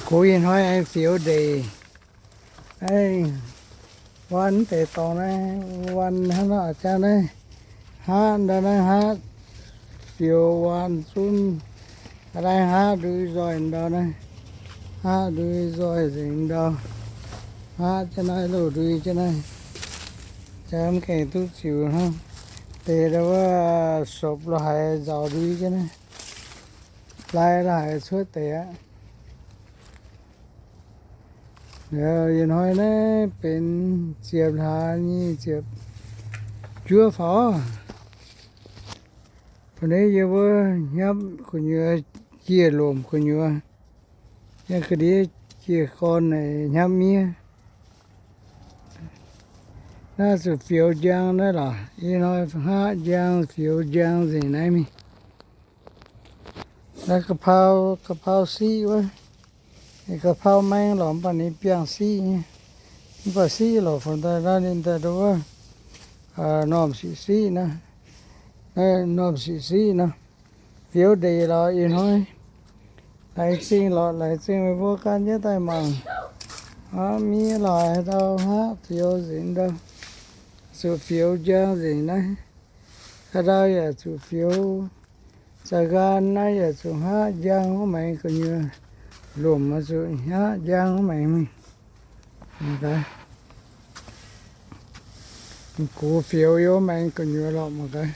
Gox ih hnoi aengx fioux ndeic. Aengx waan deix dorngx naaiv, waan hnangv nor jangv naaiv, hngaqv ndau naaiv, hngaqv fioux waan zunv, aa, naaiv hngaqv ndui nzoih ndau naaiv, hngaqv ndui nzoih nzengc ndau, hngaqv jienv naaiv, loz ndui jienv naaiv, jangv mv gaengh duqv ziux hnangv. Deix ndau wuov sopc lo haaix nzaaux ndui jienv naaiv, lai lo haaix cuotv deix aqv. Ih hnoi naaiv benx ziepc hlaax nyei ziepc juov faaux. Mv baac naaiv yie mbuo hnyapv gu'nyuoz, jiex lomc gu'nyuoz, yiem ga'ndiev jiex gorn naaic hnyapv miev. Naaiv zuqc fioux njang naaiv lorqc. Ih hnoi hngaqv njang, fioux njang nzengc naaiv mingh. Naaiv ga'pau, ga'pau siqv wuov. Ga'pau maeng lorqc, mv baac ninh biangh siqv nyei. Mv baac siqv lorqc, fungx daaih naaiv ninh daaih nduov wuov, normh siqv siqv naaiv, normh siqv siqv nor. Fioux ndeic lorqc ih hnoi. Laengz zingh lorqc, laengz zingh meih mbuo gan jienv daaih mangc. Hnangv miev laaix haaix ndau hngaqv fioux nzengc ndau, zuqc fioux njang nzengc naaiv. Haaix ndau yaac zuqc fioux, za'nqaang naaiv yaac zuqc hngaqv njang wuov maengx gu'nyuoz, lomc zuqc hngaqv njang wuov maengx mingh. Mangc gaax, gux fioux yiem wuov maengx gu'nyuoz lorqc, mangc gaax.